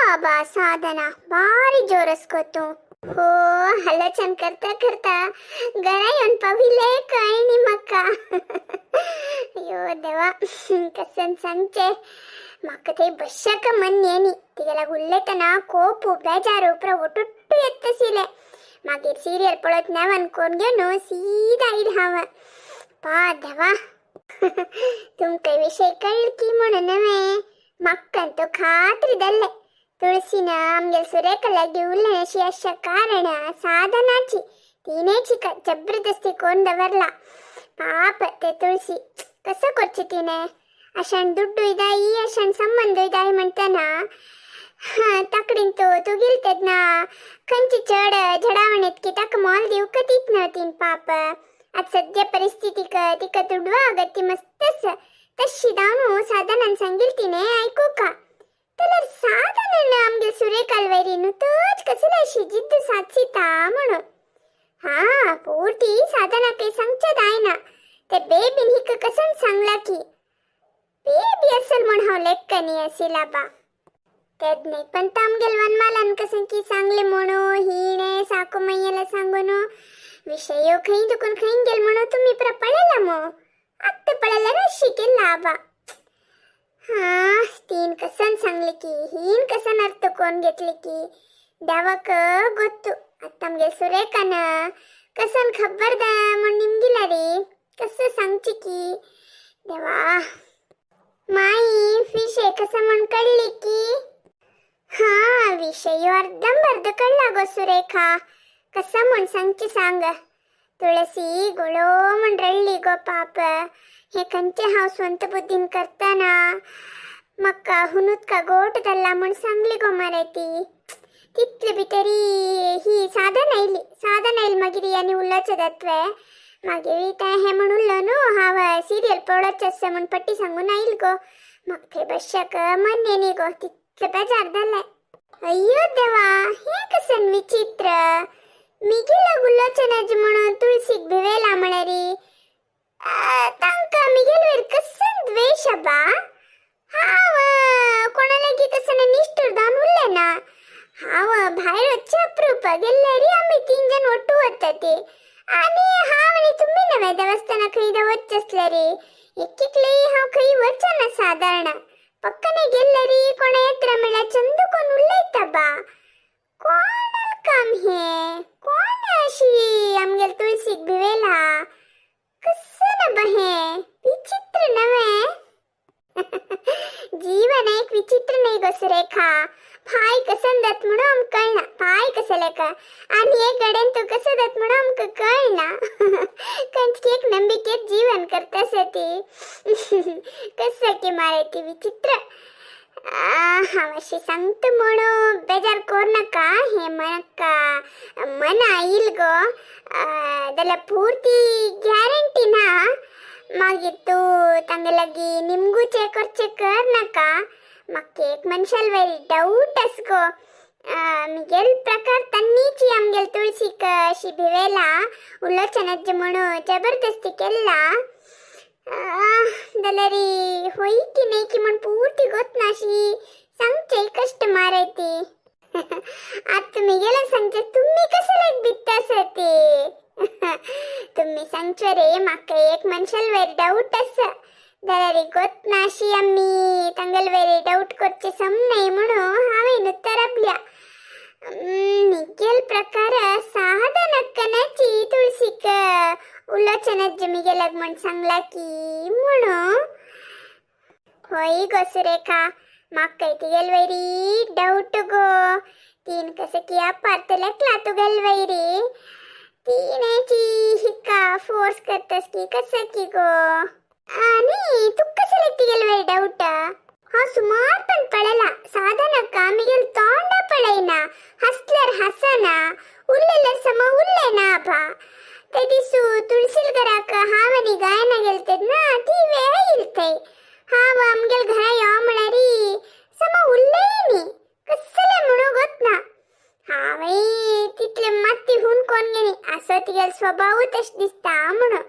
बाबा साधना भारी जोरस को तू. हो आलोचन करता करता घरा येवन पाविले कळनी म्हाका. अयो देवा, कसन सांगचे, म्हाका थंय बश्शाक मन न्ही. तिगेला उलयतना कोप बेजार पुरा ಒಟ್ಟೊಟ್ಟು ಎತ್ತಸಿಲೆ. मागीर सिरियल पळयत नेवान कोण घेवन सीधा आयल हांव. पा देवा, तुमकां विशय कळ्ळ की म्हणून नव्हे, म्हाका तो खात्री जाल्लें तुळसीन आमगेल सुरेखा लागीं उलयशी अशा कारण साधनाची. तिनेच हिका जबरदस्ती कोण दवरला. पाप ते तुळसी, कसं करची तिने? अशान दुड्डू इदाई, अशान संबंध इदाई म्हणताना ताकडीन तो तुगील तेन्ना खंयची चड झडावण की ताका मोल दिवंक दीत ना तीन. पाप, आत सद्या परिस्थितीक तिका दुडवा अगत्य मस्तच. तशी जावन साधनान सांगील तिने आयकू का? जाल्यार साधनान आमगेल सुरेखाल वैरी नुतोच कसली अशी जिद्द सादसिता म्हणून. हा पूर्ती साधनाक सांगचें जायना. ते बेबीन हिका कसन सांगला की बेबी असल म्हण हांव लेक्कनी आशिला बा. तेदने पण आमगेल वनमालान कसं की सांगले म्हणू हिणे साकू मैयाला सांगून विषय खंय दुखून खंय गेल म्हणू तुम्ही प्र पळयला मो. आत्ता पळयल्यार अशी केला बा. हा तीन कसन सांगले की हीन कसन अर्थ कोण घेतले की देवाक गोत्तू. आत्ता आमगेल सुरेखान कसन खबर दा म्हण निमगिला रे, कसं सांगची की देवा. माई विषय कसं म्हण कळली की? हा विषय अर्धंबर्ध कळला गो सुरेखा. कसं म्हण सांगची सांग. तुळसी गोळो म्हण रडली गो पाप. हे खंयचे हांव स्वंत बुद्धीन करताना म्हाका हुनूत का गोट जाल्ला म्हण सांगली गो मरे ती. तितले भितरी ही साधन आयली. साधन आयली मागीर आनी उलोवचें जातवे. मागीर तें हें म्हण उरलो न्हू, हांव सिरियल पळोवचें आसा म्हण पट्टी सांगून आयल गो. म्हाका थंय बश्शाक मन न्ही गो, तितलें बेजार जालें. अय्यो देवा, हें कसन विचित्र! मिगेला उलोवचें म्हणून तुळसीक भिवेला म्हळ्यारी तांकां मिगेल वयर कसन द्वेश बा. हांव कोणा लागीं कसन निश्ठूर जावन उरलें ना. हांव भायर वचचें अप्रूप. गेल्ल्यारी आमी तीन जण ಒಟ್ಟು वता ती आनी हांव आनी तुमी नव्हे देवस्थाना खंय वचचें आसल्यारी. एक एकले हांव खंय वचना सादारण. पक्कने गेल्ल्यारी कोणा येत्र म्हळ्यार चंद कोण उलयता बा. कोणाल काम हे? कोण अशी आमगेल तुळसीक भिवेला? कसं ना बा, हे विचित्र नव्हे? जीवन एक विचित्र नाही गो सुरेखा. पाय कसं जात म्हणून आमकां कळना. पाय कसं लेका आणि एक गडेन तू कसं जात म्हणून आमकां कळना. कंचकी एक नंबिकेत जीवन करतास ती. कसं की मारे ती विचित्र. हांव अशें सांगता म्हणून बेजार कर नाका. हे म्हाका मन आयल गो, जाल्यार पुर्ती गॅरंटी ना. मागीर तूं तांगे लागीं निमगुचें करचें कर नाका. म्हाका एक मनशाल वयर डावट आस गो. मिगेल प्रकार तन्नीची आमगेल तुळसीक अशी भिवेला, उलोवचें म्हणून जबरदस्ती केल्ला जाल्यार होय की नाही की म्हण पूर्ती गोत ना. अशी सांगचें कश्ट माराय ती. आतां तुमी गेले सांगचे, तुमी कसं लायक भित्ता ती? तुम्ही सांगचे रे, म्हाका एक मनशाल वयर डावट आसा जाल्यार गोत ना. अशी आमी तांगेल वयर डावट करचें सम न्हय म्हणून हांवें उत्तर आपल्या. मिगेल प्रकार साधनक्कनाची तुळसीक उलोवचें मिगेलाक म्हण सांगला की म्हणून. होय गो सुरेखा, म्हाका तिगेल वयरी डावट गो. तीन कसं की अपार्थ लेकला तुगेल वयरी. तिनेची हिका फोर्स करतस की कसं की गो? आणि तू कसं लेक तिगेल वयर डावट? हांव सुमार पण पळयला, साधनक्का मिगेल तोंड पळयना, हसल्यार हसना, उरलेल्यार सम उरलेना बा. ते दिसू तुळशील घराक हांव आनी गायना गेल तेन्ना ती वेळ येयली. हांव आमगेल घरा यो म्हळ्यारी सम उरलेय न्ही. कसलें म्हणून गोत ना. हांवें तितले मात्ती हून कोण गेली असो तिगेल स्वभाव तशें दिसता म्हणून.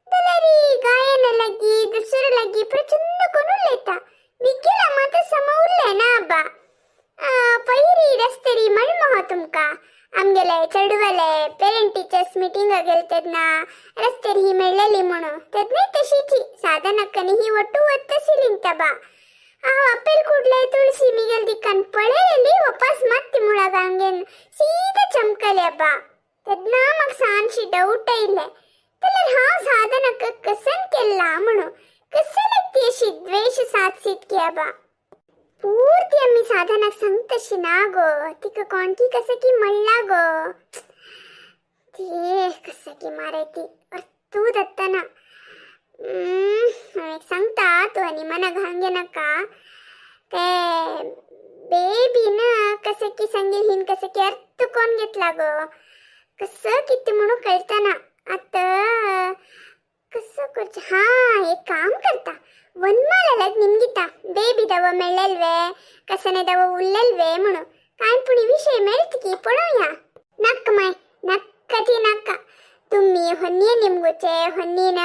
जाल्यार गायना लागीं दुसरे लागीं प्रचंड कोण उलयता, मिगेला मात सम उरलें ना बा. पयलीं तुमका आमगेले चेडवाले पेरेंट टीचर्स मिटिंग गेल तेन्ना रस्त्यार ही मेळलेली म्हणून तेन्ना तशीची साधनक्कनी ही ಒಟ್ಟು ಒತ್ತಸಿಲಿಂತ ಬಾ. ಆ ಅಪ್ಪೆಲ್ ಕೂಡ್ಲೆ ತುಳಸಿ ಮಿಗಲ್ ದಿಕ್ಕನ್ ಪಳೆಯಲ್ಲಿ ವಾಪಸ್ ಮತ್ತೆ ಮುಳಗಂಗೆನ್ ಸೀದಾ ಚಮಕಲೆ ಅಬ್ಬ. तेन्ना म्हाका सानशी डाऊट आयिल्लें जाल्यार हांव साधनाक कसन केल्ला म्हणून कसले ती अशी द्वेश साधसीत की आबा. पूर्ती आमी साधनाक सांगतशी ना गो, तिका कोणकी कसं की म्हणला गो, ते कसं की मारे ती तू दत्तना. हांव एक सांगता, तूं आनी मना घालून घेनाका. ते बेबीन कसं की सांगील हिन कसं की अर्थ कोण घेतला गो, कसं किती म्हणून कळतना. आता कसं करचें? हा, एक काम करता, वनमालाक निमगिता बेबी दव मेळ्ळेल्वे कसने दव उरलेल्वे म्हणून. काय पुणी विषय मेळत की पळोवया. नक्क माय, नक्क ती नक्का. तुम्ही ಹೊನ್ನಿಯ ನಿಮ್ಗುಚೆ ಹೊನ್ನಿನ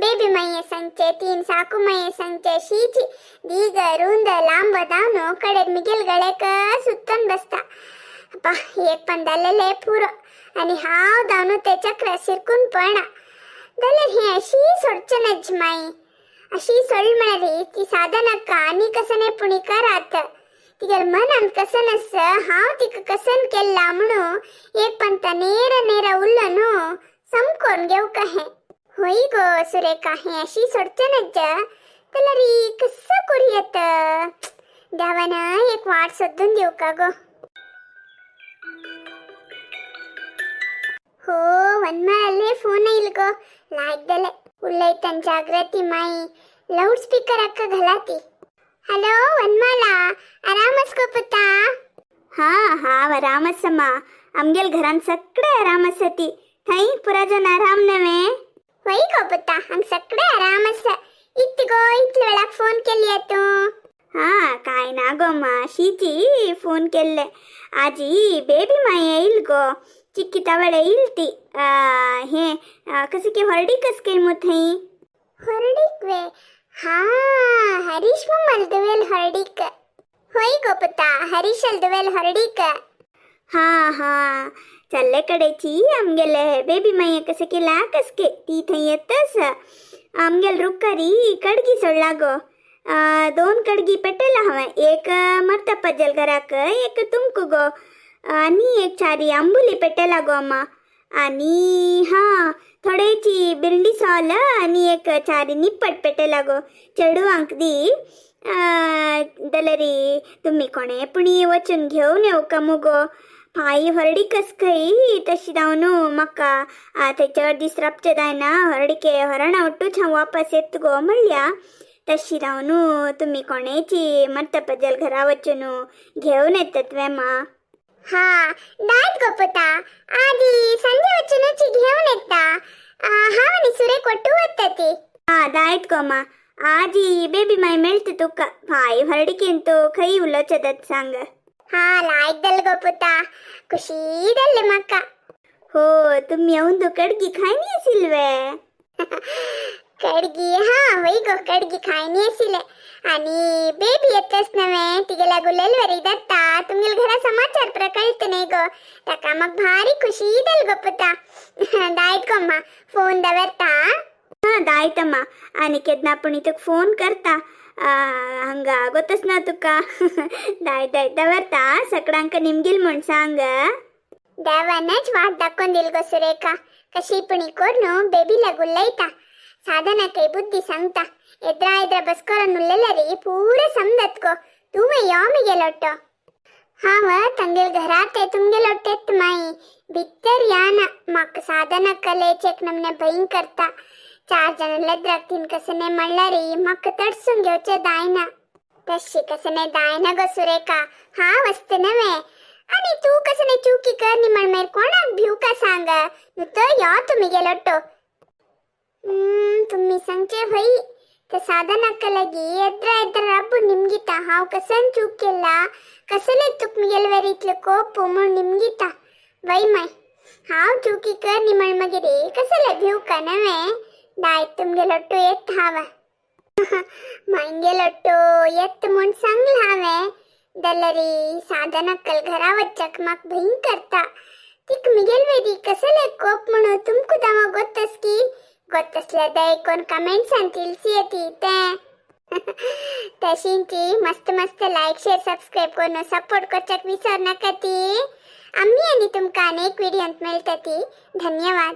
ಬೇಬಿ ಮೈಯ ಸಂಚೆ ತೀನ್ ಸಾಕು ಮೈಯ ಸಂಚೆ ಶೀಚಿ ದೀಗ ರೂಂದ ಲಾಂಬ ದಾನು ಕಡೆ ಮಿಗಿಲ್ ಗಳೇಕ ಸುತ್ತನ್ ಬಸ್ತ. ಅಪ್ಪ, एक पण जाल्लेले पुरो आनी हांव धांवन ते चक्र शिरकून पळना जाल्यार ही अशी सोडचे नज माई. अशी सोड म्हळ्यार ती साधनाका आनी कसने पुणी करात तिगेल मनान कसन आस हांव तिका कसन केल्ला म्हणून एक पंत नेर नेर उल्लನು समकोन घेवका. हें होय गो सुरेखा, हें अशी सोडचे नज जाल्यार कसं करूं येत? देवान एक वाट सोदून दिवका गो. हो, वनमालಲ್ಲೇ ಫೋನ್ ಇಲ್ಗೋ ಲಾಯ್ದಲೆ ಉಲ್ಲೈತನ್. ಜಾಗ್ರತಿ ಮಾಯಿ, ಲೌಡ್ ಸ್ಪೀಕರ್ ಅಕ್ಕ घलाती. ಹಲೋ ವನ್ಮಾಲಾ, आरामस गो पुता? हा हांव आराम आसा मा. आमगेल घरान सगळे आराम आसा. ती थंय पुरा जण आराम नव्हे? होय गो पुता, हांग सगळे आराम आसा. इत्त गो, इतले वेळाक फोन केली तूं? हा, काय ना गो मा, शीची फोन केल्ले. आजी बेबी माय येईल गो, चिक्की तवळे येईल ती. हे कसं की हरडी कस काय मग थंय? ಹೊರಡಿಕ್ ವೆ? ಹಾ, ಹರೀಶ್ ಮಲ್ದುವೆಲ್ ಹೊರಡಿಕ್. होय गो पुता, हरीश अल्दुवेल ಹೊರಡಿಕ್. हा हा, चल्ले कडेची आमगेले बेबी माय कसं केला कसके ती थंय येतस आमगेल रुक्कारी कडगी सोडला गो. दोन कडगी पेटेला हांवें, एक मर्ता पज्जल घराक, एक तुमकू गो, आनी एक चारी आंबुली पेटेला गो अम्मा. आणि हा थोडेची बिरंडी सॉल आणि एक चारी निप्पट पेटेला गो चेडवांक दी. जाल्यार तुमी कोणे पुणी वचून घेवन येवका मुगो? पांय हरडी कस खंय तशी जावन म्हाका थंय चड दीस राबचें जायना, हरडिके हरणा उट्टूच हांव वापस येत गो म्हणल्या. तशी जावन तुमी कोणेची मर्ता पजल घरा वचून घेवन येतात वे मा? हा, दायत गो पुता. आदी संಜೆ वचूनची घेवन येता. हांव आनी सुरेख ಒಟ್ಟು वत्ता. हा, दायत गो मा. आजी बेबी माय मेळटा तुका. पांय हरडिकेंतू खंय उलोवचें सांग. हा, लायक दल गो पुता, खुशी जाल्लें म्हाका. हो, तुमी येवन कडगी खायनी आशिल्ले? कडगी? हा, होय गो, कडगी खायनी आशिल्ले. आनी बेबी येतच नव्हे, तिगेला गुलेल वरी जाता. तुमगेल घरा समाचार पुरा कळत न्ही गो, ताका मग भारी खुशी जाल गो पुता. दायत गो मा, फोन दवरता. हा, दायतम्मा. आनी केन्ना पूण तुका फोन करता. हांगा गोतच ना तुका. दाय दाय, दवरता. सगळ्यांक निमगील म्हूण सांग. देवानच वाट दाखोवन दिल गो सुरेखा. कशी पुणी कोरून बेबीला गुल्लयता, साधनाकय बुद्धी सांगता. एद्रा एद्रा बसकोरन उरलेल्यारी पूरा समजत गो. तूं यो मिगेलोट्टो. हांव ತಂगेल घरात तुमगेलोट्टेत माई, भितर याना. म्हाका साधना कलेच एक नमने भंय करता. चार जण लेद्राक तीन कसने म्हणल्यारी म्हाका तडसून घेवचें दायना. तशी कसने दायना गो सुरेखा. हांव आसता नव्हे, आनी तूं कसने चुकी कर न्ही म्हण मागीर कोणाक भिवका सांग. न्हू तर यो तूं मिगेलोट्टो. तुम्ही सांगचे होई ते साधनाक लागी एद्रा एद्रा रब्बू निमगिता. हांव कसन चूक केला, कसले तुक मिगेल वेर इतले कोप म्हूण निमगिता. वय माय, हांव चुकी कर न्ही म्हण मागीर कसले भिवका नव्हे? दायत, तुमगेलोट्टो येत हांव. मांगेलोट्टो येत म्हूण सांगलें हांवें. दल्लरी साधनक्कल घरा वच्चाक म्हाक भंय करता. तिक मिगेल वेदी कसले कोप म्हणू तुमकू दावा गोत्तस की गोत्तसल्या दयकोन कमेंट्सान तिलसी येती ते. तशींची मस्त मस्त लाईक शेअर सबस्क्राईब करून सपोर्ट करच्याक विसर नका ती. आम्ही आणि तुमका अनेक व्हिडिओत मेळटा ती. धन्यवाद.